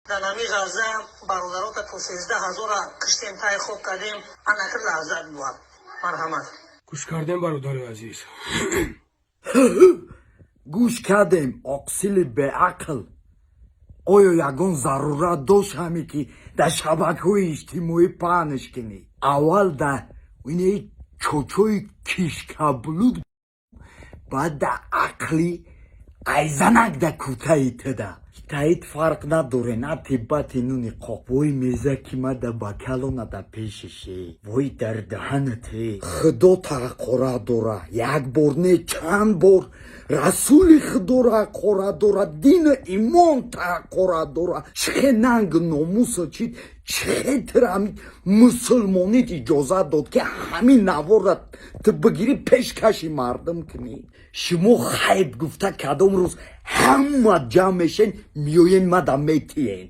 Дар нами Ғазза бародарота то 13 ҳазора киштем, тай хоб кардем, анакр лаззат буд. Марҳамат. Гӯш кардем, бародари азиз. Гӯш кардем, оқсили беақл. Оё ягон зарурат дошт ҳаме, ки дар шабакаҳои иҷтимоӣ паҳнш кунӣ? Аввал да инаи чочои кишкаблуд, баъд да ақли айзанак да кутаи туда таит фарқ надоре, на тиббати нуни қоқ. Вой, меза ки ма да бакалона да пешише, вой, дар даҳанате. Худо ҳақорат дора, як бор не, чанд бор расули худоро ҳақорат дора, дину имон ҳақорат дора. Чихе нанг номусо чид, чихе тира ҳами мусулмонит иҷозат дод, ки ҳамин наворра ту бигирӣ, пешкаши мардум кунӣ? Шумо хайб гуфта, кадом рӯз ҳама ҷамъ мешен, миёен, мада метиен.